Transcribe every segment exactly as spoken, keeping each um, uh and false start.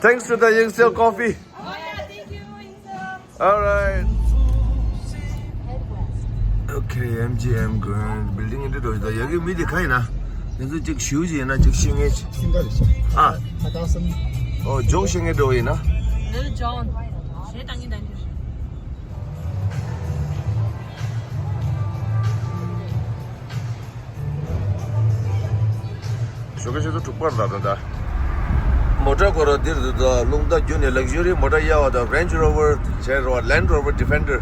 Thanks to the Yingxiu Coffee. Oh, yeah, thank you, Yingxiu. All right. Okay, M G M Grand Building འདི་འདྲ་ཡོད། ཡ་གི་མི་དེ་ག་ཡིན་ན། ང་ཚོ་གཅིག་ཞུ་ཞིག་ཡིན་ན་གཅིག་ཤེས་ངེས། སིང་ག་རེད་ཤག་ཨ། ད་ལྟ་སམ། ཨོ་ཇོང་ཤེས་ངེས་འགྲོ་ཡིན་ན། འདི་ཇོང་། ཞེ་ད་ངི་ད་འདི། ཞོགས་ཀས་ཆུ་ཚོད་དྲུག་པར་ལ་ད་ལྟ། མོ་ཊ་སྐོར་ར་འདིར་འདུག་ད་རླུང་རྟ་བརྒྱུད་ནས་luxury མོ་ཊ་གཡར་བ་དང་Range Rover བྱས་རོ། Land Rover Defender།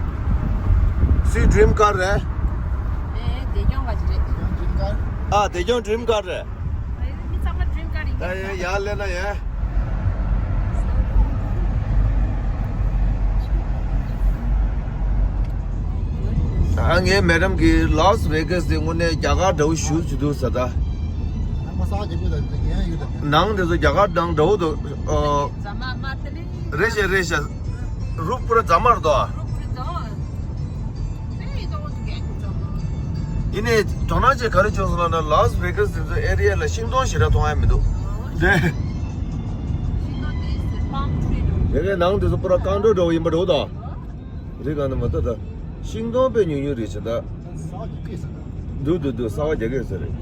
སུའི་dream car རེད། ཨེ་དེ་སྐྱོང་བ་ཅི་རེད། ཨ་དེ་སྐྱོང་dream car རེད། ཨེ་མི་ཚང་མ་dream car ཡིན། ཨེ་ཡར་སླེབས་ན་ཡ། ཨ་ངའི་མེ་ཌམ་གིས་Las Vegas དེ་དངོས་གནས་རྒྱ་གར་འདྲ་བོ་ཞེ་པོ་ཅིག་འདུག་ཟེར་ད། ནང་དེ་ཚོ་རྒྱ་གར་ནང་འདྲ་བོ་འདུག་ཨོ། རེད་ཤག་རེད་ཤག་རུབ་པུ་ར་རྫ་མ་རེད་དོ། ཡིན་ནའི་དོ་སྣང་ཅིག་ག་རེ་བྱུང་སོང་ལབ་ན། Las Vegas དེ་ཚོ་ཨེ་རི་ཡ་ལ་ཤིང་སྡོང་ཞེ་དྲག་མཐོང་ཡ་མི་འདུག་དེ། དེ་གའི་ནང་དེ་ཚོ་པུ་ར་ཀོན་ཌོ་འདྲ་བོ་ཡིན་པ་འདྲ་བོ་དང་། རི་ག་ན་མ་ད་ད། ཤིང་སྡོང་དཔེ་ཉུང་ཉུང་རེད་ཤག་ད། འདུག་འདུག་འདུག་གསར་པ་རྒྱག་གི་ཡོད་ས་རེད།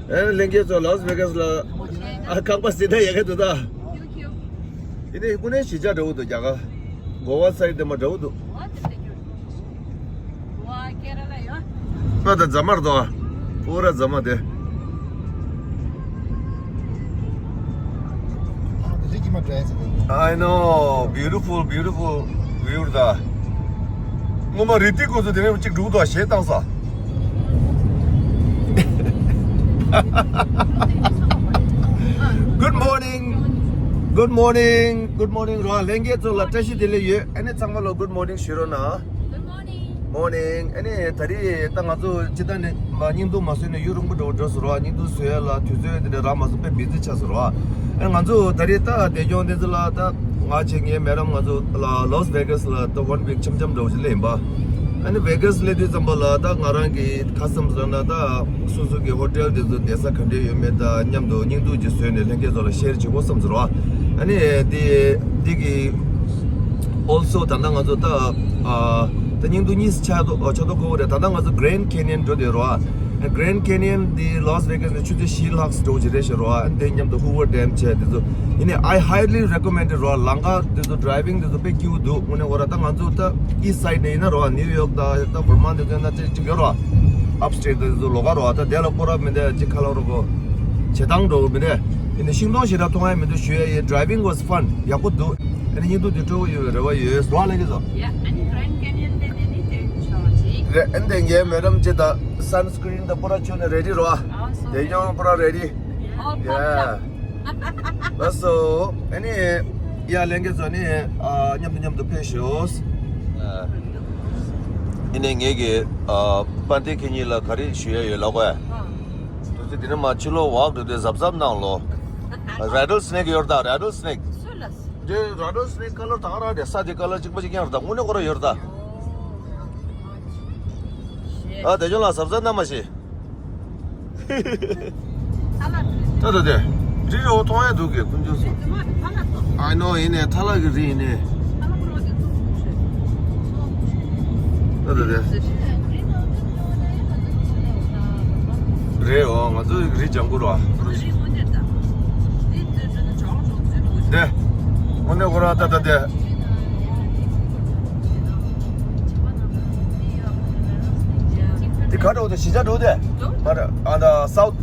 ཨེ་ལྷན་རྒྱས་ཚོ་Las Vegas ལ་ཨ་ཁང་པ་ཟིན་ན་ཡག་གི་འདུག་ད། ཡིན་ནའི་དངོས་གནས་གཞིས་ཆགས་འདྲ་བོ་འདུག་རྒྱ་གར། གོ་བ་སའིཌ་དེ་མ་འདྲ་བོ་འདུག་ང་ད་རྫ་མར་དོ། པུ་ར་རྫ་མ་དེ། I know, beautiful, beautiful view ད། ངོ་མ་རི་ཏི་ཀོ་ཚོ་དེ་ནས་གཅིག་འགྲོ་དོ་ཞེས་བཏང་ས། Good morning. Good morning. Good morning རོ། ལྷན་རྒྱས་ཚོ་ལ་བཀྲ་ཤིས་བདེ་ལེགས་ཡོད། ཨ་ནི་ཚང་མ་ལ་good morning ཞུ་རོགས་གནང་། Good morning. Morning. ཨ་ནི་ད་རེས་ད་ང་ཚོ་སྤྱིར་བཏང་ནས་མ་བརྙན་ཐུང་མ་བཟོས་ནས་ཡུན་རིང་པོ་འགྲོ་འགྲོ་སོང་རོ། བརྙན་ཐུང་བཟོ་ཡ་ལ་དུས་ཚོད་དེ་འདྲ་རག་མ་སོང་། དཔེ་བི་ཛི་ཆགས་སོང་རོ། ཨ་ང་ཚོ་ད་རེས་ད་བདེ་སྐྱོང་བསྟན་འཛིན་ལགས་ད་ང་བྱས་ངའི་མེ་ཌམ་ང་ཚོ་ལ་Las Vegas ལ་ད་one week འཆམ་འཆམ་འདྲ་བོ་ཞིག་སླེབས་ཡིན་པ། ཨ་ནི་Vegas སླེབས་དུས་ཙམ་པ་ལ་ད་ང་རང་གི་ཁ་བསམ་བཟོས་ན་ད་སོ་སོ་གི་ཧོ་ཊེལ་དེ་ཚོ་བསྡད་ས་ག་འདྲས་ཡོད་མེད་ད་མཉམ་དུ་བརྙན་ཐུང་ཅིག་བཟོས་ནས་ལྷན་རྒྱས་ཚོ་ལ་ཤེར་བྱེད་དགོས་བསམ་སོང་རོ། ཨ་ནི་དེ་དེ་གི་Also ད་ལྟ་ང་ཚོ་ད་ཨ་ད་བརྙན་ཐུང་གཉིས་ཆགས་ཏོ་ཆགས་ཏོ་གོ་རེད། ད་ལྟ་ང་ཚོ་Grand Canyon འགྲོ་བསྡད་རོ། Grand Canyon འདི་Las Vegas ནས་ཆུ་ཚོད་བཞི་ལྷག་འགྲོ་གི་རེད་ཤག་རོ། དེ་མཉམ་དུ་Hoover Dam བྱས་དེ་ཚོ་ཡིན་ནའི་I highly recommend རོ། ལམ་ཁ་དེ་ཚོ་driving དེ་ཚོ་དཔེ་སྐྱིད་པོ་འདུག་དངོས་གནས་ཁོ་ར་ད་ང་ཚོ་ད་East Side ནས་ཡིན་ན་རོ། New York ད་ད་Vermont དེ་ཚོ་ཡིན་ན་ཅིག་ཅིག་ཡོད་རོ། Upstate དེ་ཚོ་ལོགས་ཀ་རོ། ད་དེ་ལ་སྐོར་ར་མི་འདུག་ཅིག་ཁ་ལོ་རོ་གོ་བྱེད་སྟངས་འགྲོ་གི་མི་འདུག་ཡིན་ནའི་ཤིང་སྡོང་ཞེ་དྲག་མཐོང་ཡ་མི་འདུག་ཞུ་ཡ་ཡིན། Driving was fun. ཡག་པོ་འདུག་ཨ་ནི་བརྙན་ཐུང་དེ་སྤྲོ་བོ་ཡོད་པའི་རེ་བ་ཡོད་རོ། ལེགས་ཀྱི་བཟོ། Yeah, and Grand Canyon དེ་ནས་ནི་དེ་ཆོག་ཅིག་རེད། ཨ་ནི་དེ་ངའི་མེ་ཌམ་ཅེ་ད་sunscreen ད་པུ་ར་ཆུ་ནས་ready རོ། Awesome. དེ་ཡང་པུ་ར་ready. Oh, yeah. Pumped up. ལགས་སོ། ཨ་ནི་ཡ་ལྷན་རྒྱས་ཚོ་ནི་ཨ་མཉམ་དུ་མཉམ་དུ་ཕེབས་ཤོག་ཨ་ནི་ངེད་ཀྱི་ཨ་པན་ཏེ་ཁེ་ཉི་ལ་ག་རེ་ཞུ་ཡ་ཡོད་ལབ་གོ་ཡ། དུས་ཚོད་འདི་ནས་མར་ཕྱི་ལོགས་walk འགྲོ་དུས་གཟབ་གཟབ་གནང་ལོ། Rattlesnake ཡོད་ད། Rattlesnake. འདི་rattlesnake color ད་ག་རང་རེད། ས་འདི་color གཅིག་པ་གཅིག་རྐྱང་རེད་ད། དངོས་གནས་ཁོ་རང་ཡོད་རེད་ད། ཨ་བདེ་སྐྱོང་ལགས་གཟབ་གཟབ་གནང་མ་ཤེས། ད་ད་དེ་རི་རོ་མཐོང་ཡ་འདུག་གས་དཀོན་མཆོག་གསུམ། I know ཡིན་ནའི་ཐ་ལག་གི་རི་ཡིན་ནའི། ད་ད་དེ། རེད་འོ། ང་ཚོ་རི་ལྗང་གུ་རོ། དེ། དངོས་གནས་ཁོ་རང་ད་ད་དེ། དེ་ག་འགྲོ་དེ་གཞིས་ཆགས་འགྲོ་དེ། ཨ་ད་South།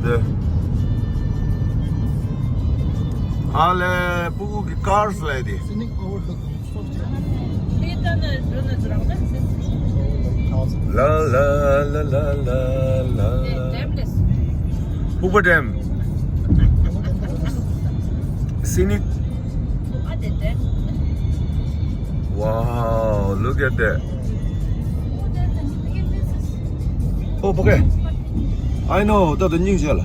དེ། ཨ་ལེ་སྤུ་གུ་གི་cars ལས་དེ། ལ་ལ་ལ་ལ་ལ་ལ། ལྡེམ་ལྡེམ། ཕུག་པ་ལྡེམ། Scenic. Wow, look at that. Oh, okay. I know, ད་དུང་སྙིང་རྗེ་ལ།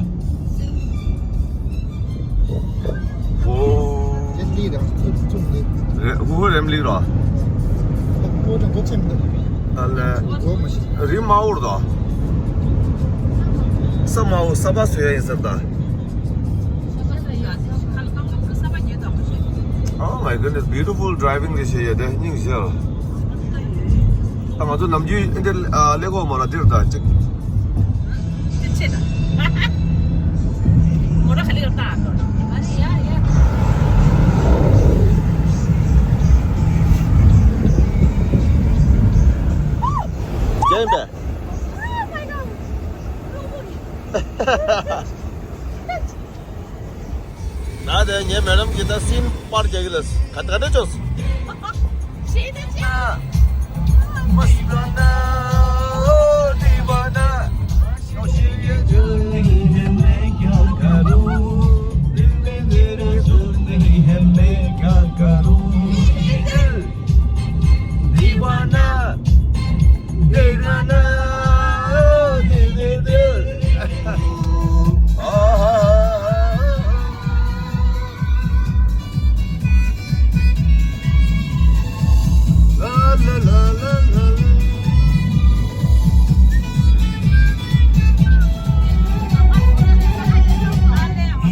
ཨོ། རེད་ལི་ར་ཚོ་ཚོ་ལི། རེད། ཧུ་ཧུ་རེམ་ལི་ར། ཨོ་ད་གོ་ཆེན་འདུག་ལ་རི་མ་འུར་དོ། ས་མ་འུར་ས་པ་སོ་ཡ་ཡིན་ཟེར་ད། Oh my goodness, beautiful driving རེད་ཤེས་ཡ་དེ་སྙིང་རྗེ། ད་ང་ཚོ་ནམ་རྒྱུན་འདི་ལེགས་འོ་མ་ལ་འདིར་ད་ཅིག་རྒྱན་པས། ད་དེ་ངའི་མེ་ལམ་གྱི་ད་སིན་པར་རྒྱག་གི་ལ་ག་ད་ག་འདྲ་ཅོས།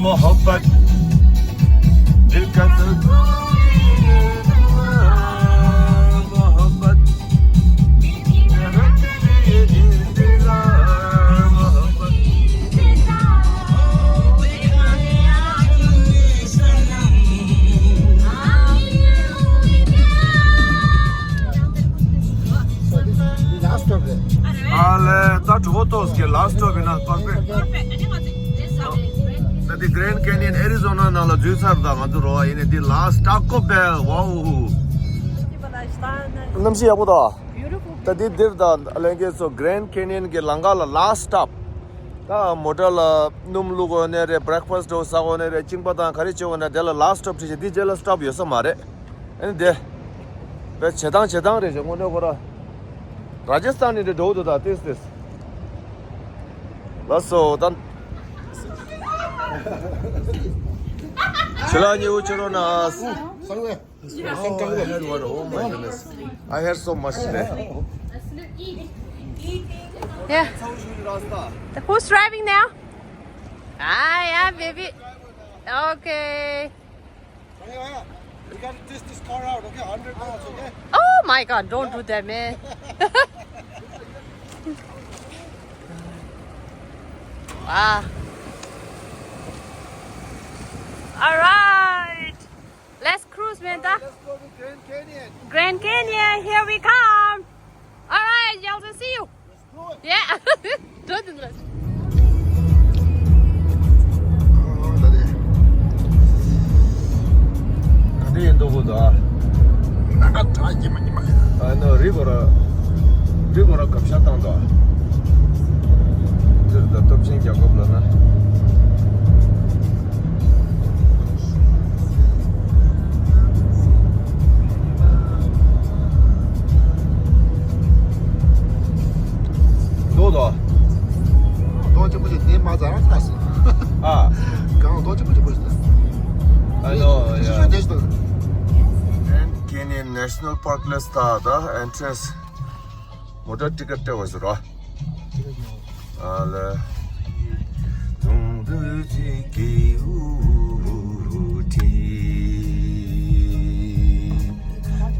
मोहब्बत दिल का तो मोहब्बत। ཨ་ལེ། ད་གྲོད་ཁོག་ལྟོགས་ཀྱི་last stop ཡིན་ན་perfect། ད་འདི་Grand Canyon Arizona ནང་ལ་འཛུལ་ཚར། ད་ང་ཚོ་རོ་ཡིན་ནི་འདི་last Taco Bell. Wow. གནམ་གཤིས་ཡག་པོ་དང་། ད་འདི་འདིར་ད་ལྷན་རྒྱས་ཚོ་Grand Canyon གི་ལམ་ཁ་ལ་last stop། ད་མོ་ཊ་ལ་སྣུམ་བླུག་དགོས་ནི་རེད། breakfast འགྲོ་ཟ་དགོས་ནི་རེད། གཅིན་པ་དང་ག་རེ་བྱེད་དགོས་ན་དེ་ལ་last stop བྱེད་ཅིག་འདི་རྗེས་ལ་stop ཡོད་ས་མ་རེད། ཨ་ནི་དེ་བྱེད་སྟངས་བྱེད་སྟངས་རེད་ཅེས་དངོས་གནས་ཁོ་ར་ར་ཇ་སི་ཐན་ནི་འདྲ་འགྲོ་འདུག་ད་ཏིས་ཏིས། ལགས་སོ་ད། ཁྱེད་ལ་ཉེ་བོ་ཁྱེད་རོ་ན། Oh, I had water. Oh my goodness. I had so much today. Yeah. Who's driving now? I am, baby. Okay. You gotta test this car out, okay? Hundred miles, okay? Oh my God, don't do that, man. Wow. All right. Let's cruise, man. Let's go to Grand Canyon. Grand Canyon, here we come. All right, y'all, we'll see you. Yeah. Don't do that. ག་འདྲ་ཡིན་མདོག་གོ་ད། ཨ་ནི་རི་གོ་ར། རི་གོ་ར་གབ་ཤ་བཏང་ད། འདིར་ད་སྟོབས་ཆེན་རྒྱལ་ཁབ་ལ་ན། རྡོ་རྡོ། རྡོ་གཅིག་པོ་ཞིག་དེ་མ་ཟ་རང་ལྟ་སྲིད། ཨ། གང་རྡོ་གཅིག་པོ་གཅིག་པོ་ཞིག་ལྟ། I know, yeah. Grand Canyon National Park ལ་ད་ད་entrance མོ་ཊ་ཊི་ཀེ་ཊི་སྤྲད་དགོས་ཟེར་རོ། ཨ་ལེ། དུང་དུ་ཅིག་གི་འུ་ཁྲི།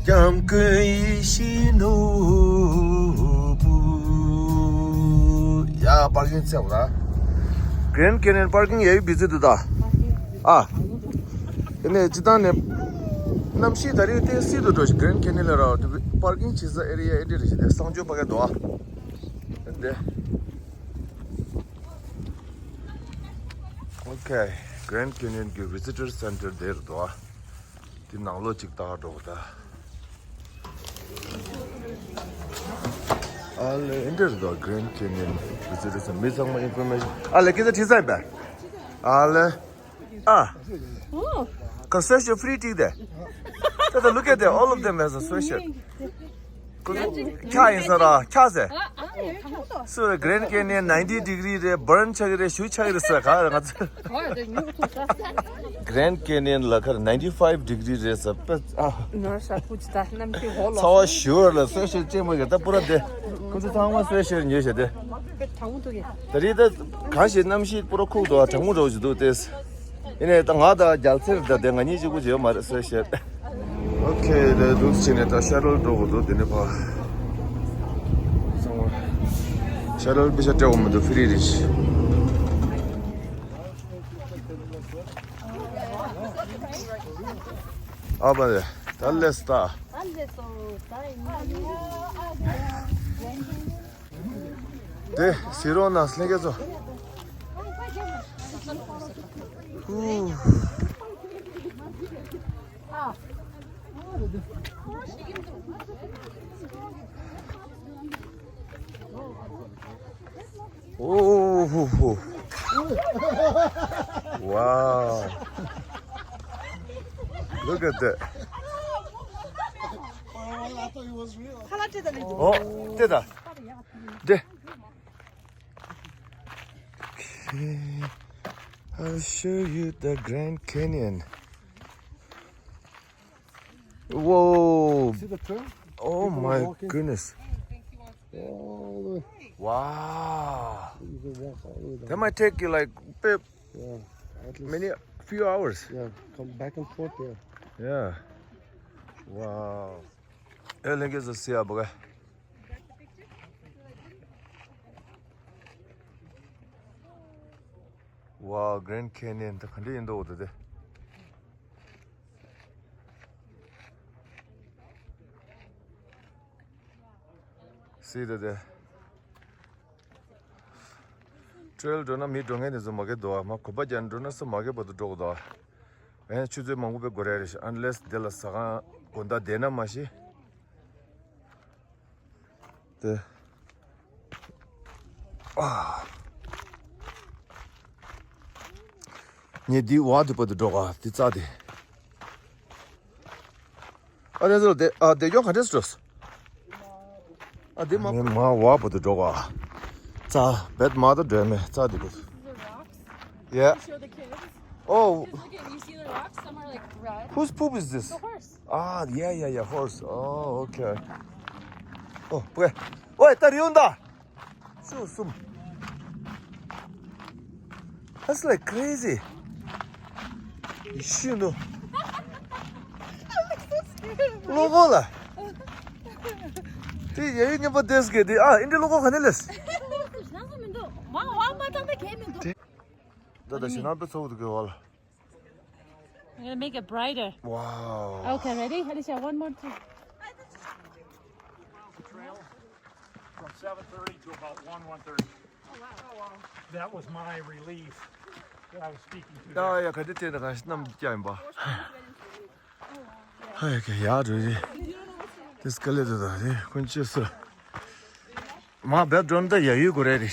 སྐྱབས་མགོན་ཡིད་བཞིན་ནོར་བུ། ཡ་པར་ཀིང་ཚེ་བ་ར། Grand Canyon parking ཡ་ཡུ་བི་ཛི་དུ་ད། ཨ། དེ་ནས་སྤྱི་བཏང་ནས་གནམ་གཤིས་ད་རེས་ཏོག་ཙམ་སི་དུ་འགྲོ་ཞིག Grand Canyon ལ་ར་པར་ཀིང་བྱེད་ས་ཨེ་རི་ཡ་ཨེ་འདྲ་རེ་ཞིག་དེ་གསང་སྤྱོད་པ་ག་འདུག་ཨ། དེ་འདྲ། Okay, Grand Canyon གི་Visitor Center དེར་འདུག་ཨ། དེ་ནང་ལོགས་ཅིག་ལྟ་འགྲོ་གི་ད། ཨ་ལེ་ཨེ་འདྲ་རེད་འདུག Grand Canyon Visitor Center མི་ཚང་མ་information ཨ་ལེ་སྐད་ཆ་དྲིས་ས་ཡིན་པས། ཨ་ལེ། ཨ། Oh. Concession free ticket there. So look at that, all of them has a sweatshirt. འཁྱག་ཡིན་ས་ར་འཁྱག་ཟེར། སུ་རེད། Grand Canyon ninety degree རེད། བརན་ཆགས་ཀྱི་རེད། ཞུ་ཆགས་ཀྱི་རེད་ཟེར། ག་རེ་ང་ཚོ། Grand Canyon ལ་ཁར་ninety five degree རེད་ཟེར། པེ་ཨ། ཚ་བ་ཞུ་བར་ལ་སོས་ཤེར་ཅེས་མ་གི་ད་པུ་ར་དེ། ཁོ་ཚོ་ཚང་མ་སོས་ཤེར་ཉོས་ཤེར་དེ། ད་རེས་ད་གང་ཞིག་གནམ་གཤིས་པུ་ར་ཁུག་འདུག་གྲང་མོ་འདྲ་བོ་ཞིག་འདུག་སྟེ། ཡིན་ནའི་ད་ང་དང་རྒྱལ་མཚེར་དང་དེ་ང་གཉིས་གཅིག་པུ་བྱེད་ཡོད་མ་རེད་ཟེར་བཤད། ཨོ་ཁེ། ད་འདུག་ཕྱིན་ནས་ད་ཤ་ཊལ་འགྲོ་དགོས་འདུག་དེ་ནས་ཕར། ཤ་ཊལ་པེ་ཤ་སྤྲད་དགོས་མི་འདུག་ཕི་རི་རེད། ཨ་བ་རེད། ད་ལེས་ད། དེ་སི་རོ་ན་སླེ་གེ་ཚོ། ཧུ། ཨོ་ཧུ་ཧུ། Wow. Look at that. ཁ་ལག་སྤྲད་ད་ལེ། ཨོ། སྤྲད་ད། འདི། Okay. I'll show you the Grand Canyon. Whoa. See the trail? Oh my goodness. All the way. Wow. You can walk all the way down. That might take you like bit, yeah, at least many, few hours. Yeah, come back and forth, yeah. Yeah. Wow. ཨེ་ལྷན་རྒྱས་ཚོ་སི་ཡ་བུ་ག Wow, Grand Canyon ད་ག་འདྲ་ཡིན་འདུག་འོ་ད་དེ། སི་ད་དེ། ཊེལ་འགྲོ་ན་མི་འགྲོ་མཁན་དེ་ཚོ་མ་གི་འདུག་ཨ། མ་གོམ་པ་རྒྱག་འགྲོ་ན་སུ་མ་གི་བར་དུ་འགྲོ་དགོས་འདུག་ཨ། ཨེ་ཆུ་ཚོད་མང་པོ་དཔེ་འགོར་ཡ་རེད་ཤག unless དེ་ལ་ཟ་ཁང་དགོང་དག་བསྡད་ན་མ་གཞི། དེ། ཨ། ངས་འདི་བ་དེ་བར་དུ་འགྲོ་ག་འདི་རྩ་དེ། ཨ་རེ་ཟེར་དེ་ཨ་དེ་ཡོང་ག་འདྲས་འགྲོ། ཨ་དེ་མ། ངས་མ་བ་བར་དུ་འགྲོ་ག་རྩ་བེད་མ་དུ་འགྲོ་མེད་རྩ་དེ་བར་དུ། Yeah. Show the kids. Oh. Look at, you see the rocks? Some are like red. Whose poop is this? The horse. Ah, yeah, yeah, yeah, horse. Oh, okay. Oh, boy. Oi, ད་རེད་ཡོང་ད། སུ་སུམ། That's like crazy. ཤི་ནོ། ལོ་གོ་ལ། དེ་ཡ་ཡི་ཉམས་པ་དེས་གེ་དེ་ཨ་ཨིན་དྲི་ལོ་གོ་ག་ནས་ལེས། ད་ད་ཞི་ན་པེ་ཚོ་དུ་གེ་བ་ལ། I'm gonna make it brighter. Wow. Okay, ready? Alicia, one more time. Trail from seven thirty to about one, one thirty. Oh, wow. That was my relief that I was speaking to. ཡ་ཡ་ག་དེ་དེ་ན་ག་ཤི་ནམ་ཀྱ་ཡིན་པ། ཧ་ཡ་ག་ཡ་རུ་རི། དེ་སྐ་ལེ་དུ་ད་རི་ཀུན་ཅི་སུ། མ་བེད་འགྲོ་ན་ད་ཡ་ཡུལ་གོ་རེ་རེད།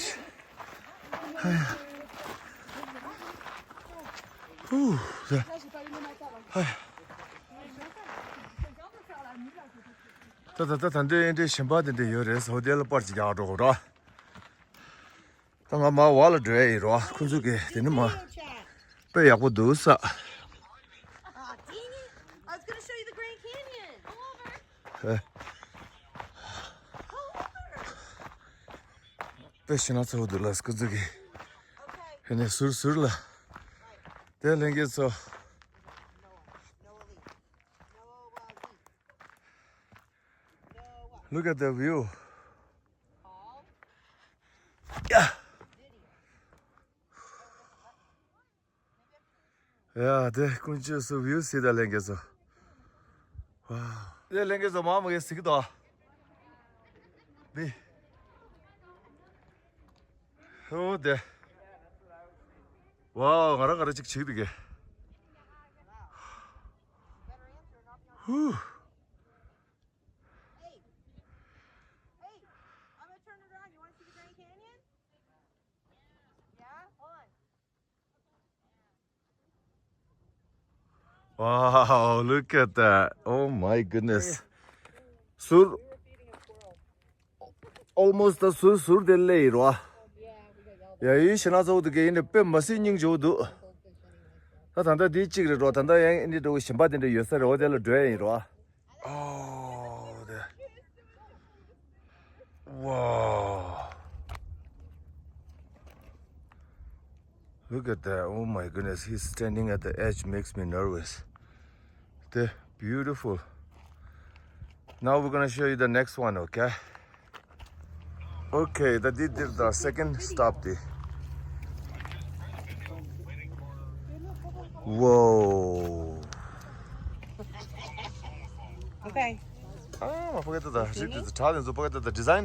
ཧུ། ད་ད་ད་ད་འདི་འདི་ཞིམ་པ་འདི་འདི་ཡོད་རེད། ཧོ་ཏེལ་པར་ཅིག་རྒྱག་འགྲོ་གོ་ར། ད་ང་མ་བ་ལ་འགྲོ་ཡ་ཡིན་རོ། ཁོང་ཚོ་གི་དེ་ནི་མ་དཔེ་ཡག་པོ་འདུག་ས། Aw, dang it. I was gonna show you the Grand Canyon. Come over. ཧེ། དཔེ་ཤི་ན་ཚ་བོ་འདུག་ལ་སྐུ་ཚོ་གི། Okay. ཧེ་ནས་ཟུར་ཟུར་ལ། དེ་ལྷན་རྒྱས་ཚོ། Look at the view. Yeah. ཡ་དེ་ཀུན་སྤྱོད་སུ་བིའུ་སི་ད་ལེན་གེ་སོ། ཝའོ། དེ་ལེན་གེ་སོ་མ་མ་གེ་སི་གི་དོ། བི། ཧོ་དེ། ཝའོ་ང་རང་ང་རང་ཅིག་ཅིག་དེ་གེ། ཧུ། Hey, I'm gonna turn it around. You wanna see the Grand Canyon? Yeah? Hold on. Wow, look at that. Oh my goodness. Sur. Almost ད་ཟུར་ཟུར་དེ་སླེབས་ཡིན་རོ། ཡ་ཡི་ཞེ་ན་ཚོགས་འདུག་གི་ཡིན་ནི་དཔེ་མ་སྲིད་སྙིང་རྗེ་པོ་འདུག་ད་ད་ལྟ་འདི་གཅིག་རེད་རོ། ད་ལྟ་ཡང་ཨ་ནི་འགྲོ་གི་གཞན་པ་དེ་འདྲ་ཡོད་ས་རེད། འོ་དེ་ལ་འགྲོ་ཡ་ཡིན་རོ། Oh, the, wow. Look at that. Oh my goodness, he's standing at the edge, makes me nervous. They're beautiful. Now we're gonna show you the next one, okay? Okay, that did the second stop. The whoa. Okay. Ah, I forget the, the, the, the design.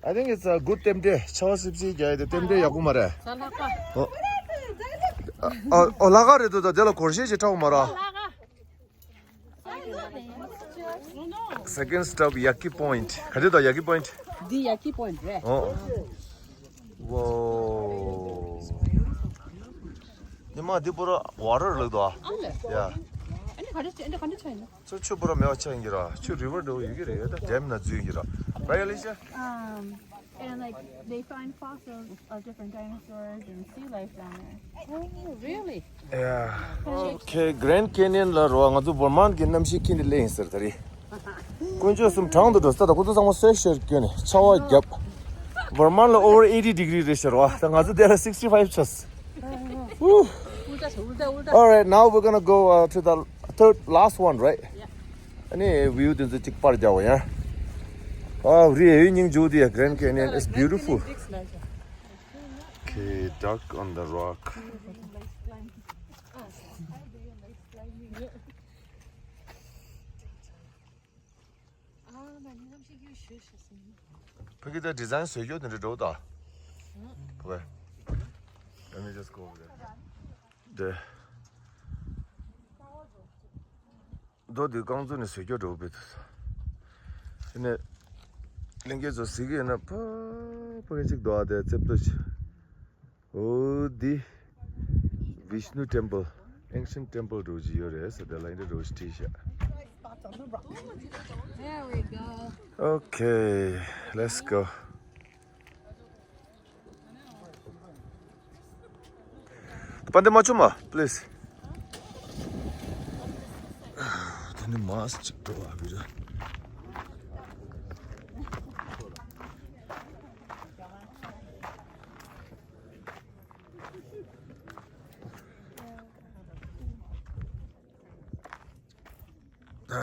I think it's a good ཏེམ་ཏེ། ཆར་པ་སིབ་སིབ་རྒྱག་ཡ་དེ་ཏེམ་ཏེ་ཡག་པོ་མ་རེད། ཨོ། ཨོ་ལ་ག་རེད་འདུག་ད་དེ་ལ་གོར་ཤེས་ཅིག་འཁྲབ་མ་ར། Second stop, Yaki Point. ག་འདྲ་འདུག Yaki Point? འདི་Yaki Point རེད། ཨོ། Wow. ཉི་མ་འདི་པོ་ར་ཝ་ཊར་ལགས་འདུག་ཨ། ཨ་ལས། ཡ། ཨ་ནི་ག་འདྲ་ཨ་ནི་ག་འདྲ་ཆགས་ཡིན་ན། ཚུར་ཆུ་པོ་ར་མེད་པ་ཆགས་ཡིན་གྱི་ར། ཆུ་རི་ཝར་འདྲ་བོ་ཡོད་ཀྱི་རེད། ད་ཌེམ་ནང་འཛུལ་ཡིན་གྱི་ར། Right, Alicia? Um, and like they find fossils of different dinosaurs and sea life down there. Oh, really? Yeah. Okay, Grand Canyon ལ་རོ། ང་ཚོ་ཝར་མཱན་གྱི་གནམ་གཤིས་ཁྱིམ་དུ་སླེབས་ཡིན་ཟེར་ད་རེད། དཀོན་མཆོག་གསུམ་གྲང་དུ་འགྲོ་ས། ད་ཁོ་ཚོ་ཚང་མ་སུ་ཝེ་ཊི་ཤར་གྱོན་ནས་ཆར་པ་བརྒྱབ། ཝར་མཱན་ལ་over eighty degree རེད་ཤག་རོ། ད་ང་ཚོ་དེ་ལ་sixty five ཆགས། Woo. All right, now we're gonna go uh, to the third, last one, right? Yeah. ཨ་ནི་བིའུ་དེ་ཚོ་གཅིག་པར་རྒྱག་པ་ཡ། Wow, རི་ཡི་སྙིང་རྗེ་པོ་དེ། Grand Canyon is beautiful. Okay, duck on the rock. ཕ་གི་ད་ཌི་ཛའིན་བཟོས་རྒྱུ་དེ་འདྲ་འགྲོ་ད། Okay. Let me just go over there. དེ། རྡོ་འདི་རྐང་བཙུགས་ནས་བཟོས་རྒྱུ་འགྲོ་བས་དུ། དེ་ནས་ལྷན་རྒྱས་ཚོ་གཟིགས་ཀྱི་ཡོད་ན་ཕ་ཕ་གི་གཅིག་འདུག་ཨ། དེ་རྩེབ་ཏོ་ཅིག་འོ་འདི་Vishnu Temple, Ancient Temple འདྲ་བོ་ཅིག་ཡོད་རེད་ཟེར། དེ་ལ་འདི་འདྲ་བོ་ཅིག་བྲིས་ཤག There we go. Okay, let's go. པན་དེ་མ་བཅུག་མ། Please. དེ་ནི་མཱས་ཅིག་འགྲོ་བ་བི་ར།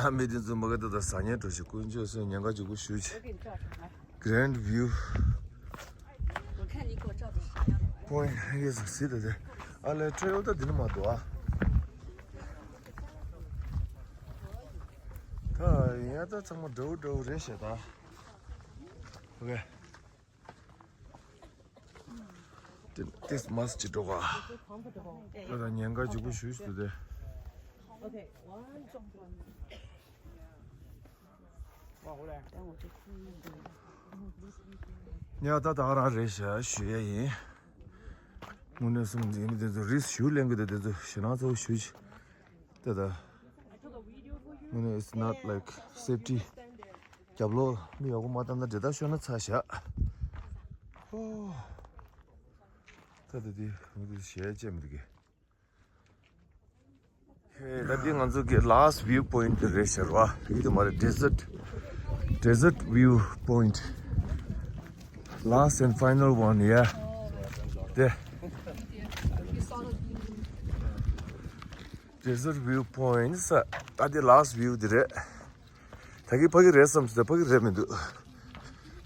ད་མི་དེ་ཚོ་མ་ག་ད་ད་ཟ་ཉལ་འགྲོ་ཞིག་དཀོན་མཆོག་གསུམ་ཉེན་ཁ་ལྗིད་པོ་ཞུ་ཅིག Grand View Point ཧེ་གེ་ཟིག་ཟིག་ད་དེ། ཨ་ལས་ཁྲེལ་ཡོད་ད་འདི་ནི་མ་འདུག་ཨ། ད་ཡིན་ཡ་ད་ཚང་མ་འདྲ་བོ་འདྲ་བོ་རེད་ཤག་ད། Okay. This must be the one. ད་ཉེན་ཁ་ལྗིད་པོ་ཞུ་ཞུ་དེ། ཉ་ད་ད་རང་རེད་ཤག་ཞུ་ཡ་ཡིན། དངོས་གནས་སེམས་འཛིན་མི་དེ་ཚོ་རིས་ཞུ་ལེན་གི་དེ་དེ་ཚོ་ཞེ་ན་ཚ་བོ་ཞུ་ཞིག་དེ་ད། དངོས་གནས་it's not like safety. རྒྱབ་ལོགས་མི་ཡག་པོ་མ་བཏང་ན་འདྲེ་ད་ཤོར་ན་ཚ་ཤག་ཨོ། ད་ད་དེ་མི་དེ་ཞེ་ཅེ་མི་དེ་གི། ཧེ་ད་དེ་ང་ཚོ་གི་last view point དེ་རེད་ཤག་ར། ཡིད་དུ་མ་རེད། Desert, desert view point. Last and final one, yeah. དེ། Desert view point ས། ད་དེ་last view དེ་རེད། ད་གི་ཕ་གི་རེད་བསམ་སོང་། ད་ཕ་གི་རེད་མི་འདུག་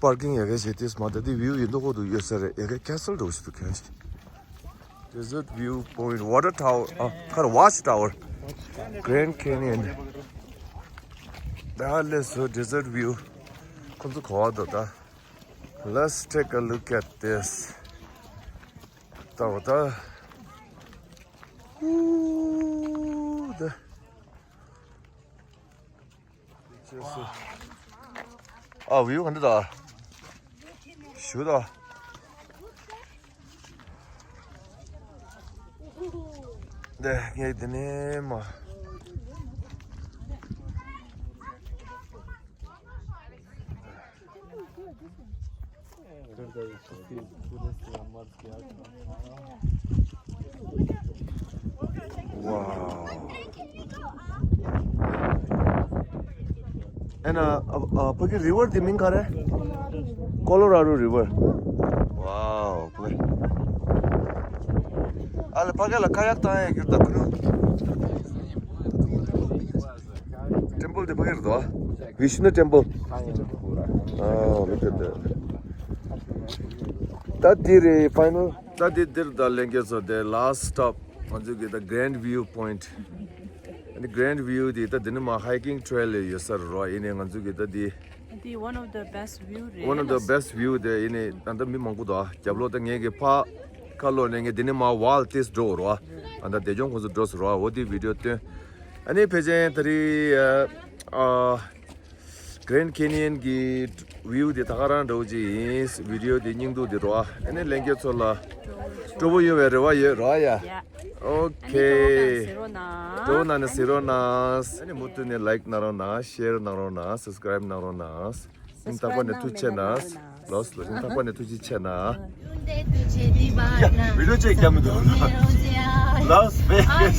པར་ཀིང་ཡ་གི་བྱེད་དུས་མ། ད་དེ་view ཡིན་མདོག་ཁ་པོ་འདུག་ཡོད་ས་རེད། ཡ་གི་castle འདྲ་བོ་ཞིག་འདུག་གན་ཞིག Desert view point, water tower, ཨ་ཁར་watch tower, Grand Canyon. ད་ལས་སུ་desert view ཁོང་ཚོ་གོ་བ་འདུག་ད། Let's take a look at this. ད་འོ་ད། ཨུ་ད། ཨ་view ག་འདྲ་ད། ཞུ་ད། འདི་ངས་འདི་ནས་མ། Wow. And uh, uh, uh, ཕ་གི་river དེ་མིང་ག་རེ། Colorado River. Wow. ཨ་ལ་ཕ་གི་ལ་ཁ་ཡག་བཏང་ཡ་གི་ད་ཁུ་ནུ། Temple དེ་ཕ་གི་རེད་དོ། Vishnu temple. Oh, look at that. ད་འདི་རེད་final. ད་འདི་འདིར་ད་ལེན་གྱི་ཚོ་དེ་last stop. ང་ཚོ་གི་ད་Grand View Point. ཨ་ནི་Grand View དེ་ད་འདི་ནི་མ་hiking trail ཡོད་ས་རེད་རོ། ཡིན་ནའི་ང་ཚོ་གི་ད་འདི་འདི་one of the best view རེད། One of the best view དེ་ཡིན་ནའི་ད་ད་མི་མང་པོ་འདུག་རྒྱབ་ལོགས་ད་ངས་གི་ཕ་ཁ་ལོ་ནས་ངས་འདི་ནི་མ་wall དེས་འགྲོ་རོ། ཨ་ད་དེ་ལྗོངས་ཁོང་ཚོ་འགྲོ་ས་རོ། འོ་དེ་video སྟོན། ཨ་ནི་ཕལ་ཆེར་ད་རེས་ཨ། Grand Canyon གི་view དེ་ད་ག་རང་འདྲ་བོ་ཅིག་ཡིན། video དེ་སྙིང་སྡུག་དེ་རོ། ཨ་ནི་ལྷན་རྒྱས་ཚོ་ལ་སྤྲོ་པོ་ཡོང་བའི་རེ་བ་ཡོད་རོ་ཡ། Yeah. Okay. སྤྲོ་པོ་གནང་ནས་གཟིགས་རོགས་གནང་། ཨ་ནི་མུ་མཐུད་ནས་like གནང་རོགས་གནང་། share གནང་རོགས་གནང་། subscribe གནང་རོགས་གནང་། སྙིང་ཐག་པ་ནས་ཐུགས་རྗེ་ཆེ་གནང་། ལོས་ལོས་སྙིང་ཐག་པ་ནས་ཐུགས་རྗེ་ཆེ་གནང་། ཡ། video ཅིག་རྒྱབ་མི་འདུག Las Vegas.